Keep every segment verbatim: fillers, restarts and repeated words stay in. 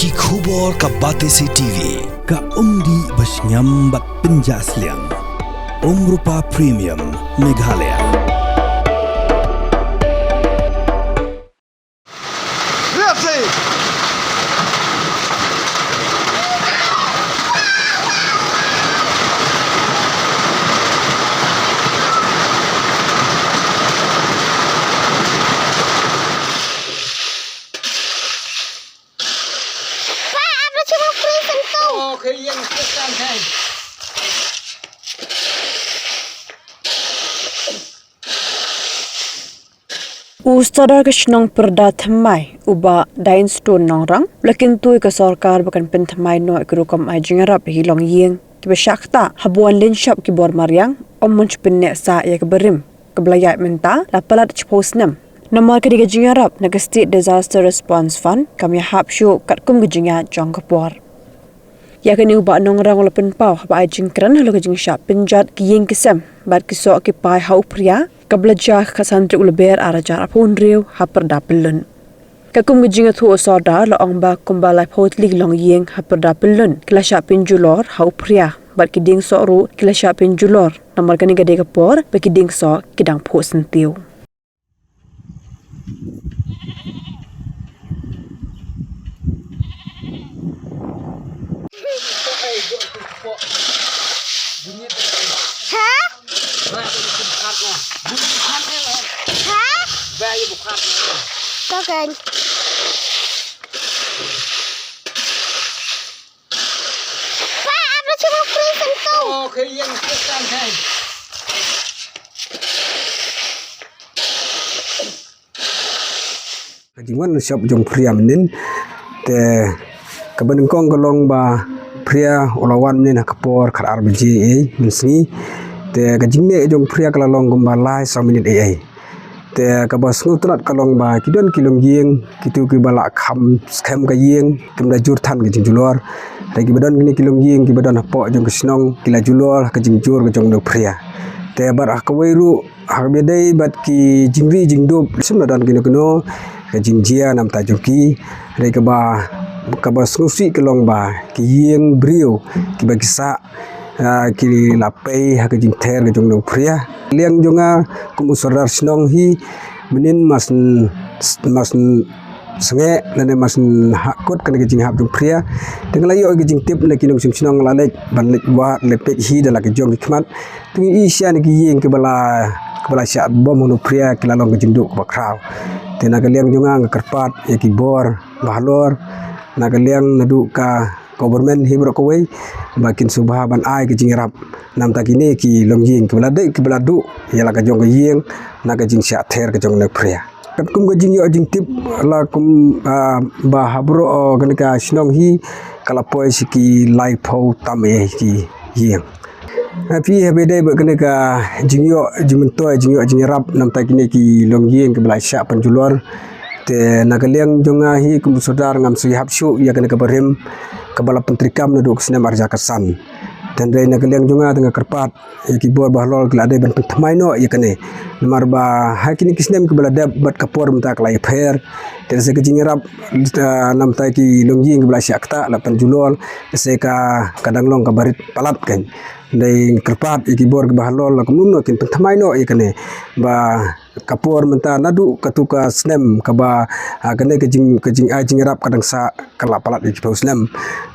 Ki khubor ka Batesi T V. Ka umdih ba shngiam bad pynjah sliang. Umrupa Premium Meghalaya. U Sordar ka shnong Pyrda Thymmai, u Bah Dainstone Nongrang, u la kyntu ïa ka sorkar ba kan pynthymmai noh ïa ki rukom ai jingïarap ïa ki longïing kiba shah ktah haba wan lynshop ki bor mariang, ym mon shu pynneh sah ïa ka barim kaba la ïaid mynta la palat shiphew snem. Namar ka dei ka jingïarap na ka State Disaster Response Fund kam ïahap shuh katkum ka jingïaid jong ka por. Ïa kane u Bah Nongrang u la pynpaw haba ai jingkren halor ka jingshah pynjot ki ïing ki sem bad ki soh ki pai ha u Phria, kaba la jia ha ka khatsam tarik u Lber ar hajar arphew hynriew ha Pyrda Pyllun. Katkum ka jingïathuh u Sordar la ong ba kumba laiphew tylli ki longïing ha Pyrda Pyllun ki la shah pynjulor ha u Phria bad ki dieng soh ruh ki la shah pynjulor namar kane ka dei ka por ba ki dieng soh ki dang phuh syntiew. Ha? Ha? To kan. Pa, apa cuma free sentuh? Ka jingwan lynshop jong u Phria mynnin te kaba nyngkong ka long ba u Phria u la wan mynnin ha ka por khatar baje ei mynsngi. Te ka jingneh jong u Phria ka la long kumba lai saw minit ei ei. Te kaba sngewtynnat ka long ba ki don ki longïing, kito kiba la kham skhem ka ïing, kim da jur than ka jingjulor. Te kiba don kine ki longïing kiba don hapoh jong ka shnong ki la julor ha ka jingjur ka jong une u Phria. Te bad ha kawei ruh, ha kaba ïadei bad ki jingri jingdup, shim la don kino kino ka jingjia namta jong ki. Hynrei kaba, kaba sngewsih ka long ba ki ïing briew kiba ki sah, ah, ki la pei ha ka jingther ka jong une u Phria. Liang jong nga kum u Sordar shnong hi, mynnin mas, mas sngewsih lane mas hap kut kane ka jinghap jong u Phria. Te nga la ïoh ka jingtip na ki nongshim shnong, la leit ban leit wad leit peit hi da la ki jong ki khmat. Te ngi ïohi sha ne ki ïing kiba la, kiba la shah bom ha une u Phria ki la long ka jingduh kaba khraw. Te na ka liang jong nga nga kyrpad ïa ki bor bahalor na ka liang naduh ka government hi baroh kawei ba kin sngewbha ban ai ka jingïarap namta kine ki longïing kiba la dei kiba la duh ïa la ka jong ka ïing na ka jingshah ther ka jong une u Phria. Katkum ka jingïoh jingtip la kum, ah, ba ha baroh, oh, kane ka shnong hi ka la poi sha ki laiphew tam ei ei ki ïing. Hynrei haba ïadei bad kane ka jingïoh jingmyntoi, jingïoh jingïarap namta kine ki longïing kiba la shah pynjulor. Te na ka liang jong nga hi kum u Sordar ngam shu ïahap shuh ïa kane ka barim kaba la pyntreikam naduh ka snem ar hajar khatsan. Te hynrei na ka liang jong nga te nga kyrpad ïa ki bor bahalor ki la dei ban pynthymmai noh ïa kane. Namar ba ha kine ki snem kiba la dep bad ka por mynta ka la ïapher. Te lehse ka jingïarap, ah, namta ki longïing kiba la shah ktah la pynjulor, lehse ka, ka dang long kaba rit palat kan. Hynrei kyrpad ïa ki bor kiba halor la kumno kumno kin pynthymmai noh ïa kane ba ka por mynta naduh katto ka snem kaba, ah, kane ka jing, ka jingai jingïarap ka dang sah ka la palat ïa ki phew snem.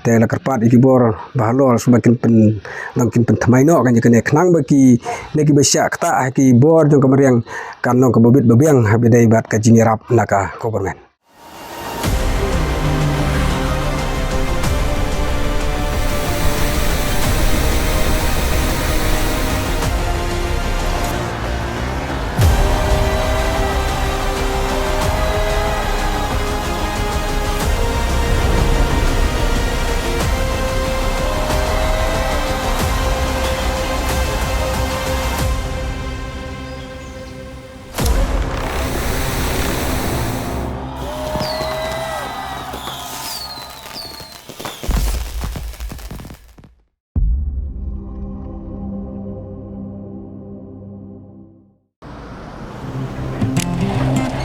Te la kyrpad ïa ki bor bahalor shuwa kin pyn, long kin pynthymmai noh kan ïa kane khnang ba kine kiba shah ktah ha ki bor jong ka mariang kan long kaba bit ba biang haba ïadei bad ka jingïarap na ka government.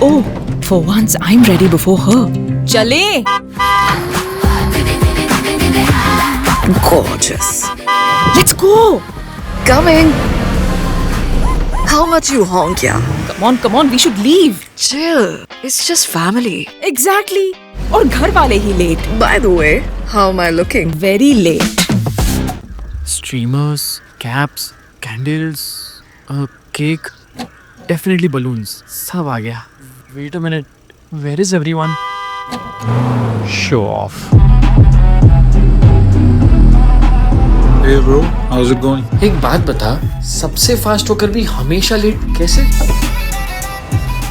Oh, for once I'm ready before her. Chale! Gorgeous. Let's go. Coming. How much you honk, yeah? Come on, come on, we should leave. Chill. It's just family. Exactly. और घर वाले ही late. By the way, how am I looking? Very late. Streamers, caps, candles, a cake, definitely balloons. सब आ गया. Wait a minute. Where is everyone? Show off. Hey bro, how's it going? एक बात बता, सबसे फास्ट होकर भी हमेशा लेट कैसे?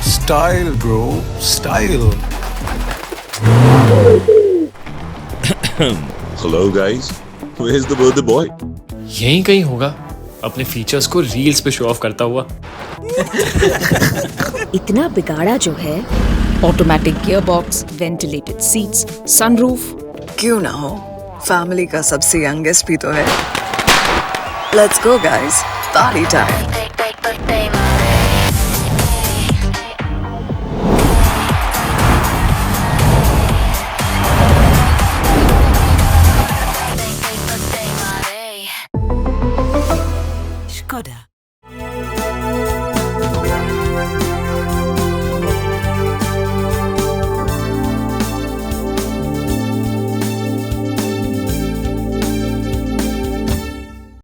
Style, bro, style. Hello, guys. Where's the birthday boy? यहीं कहीं होगा, अपने फीचर्स को रील्स पे शो ऑफ करता हुआ. इतना बिगाड़ा जो है. Automatic gearbox, ventilated seats, sunroof. क्यों ना हो, फैमिली का सबसे यंगेस्ट भी तो है. Let's go, guys. Party time. Skoda.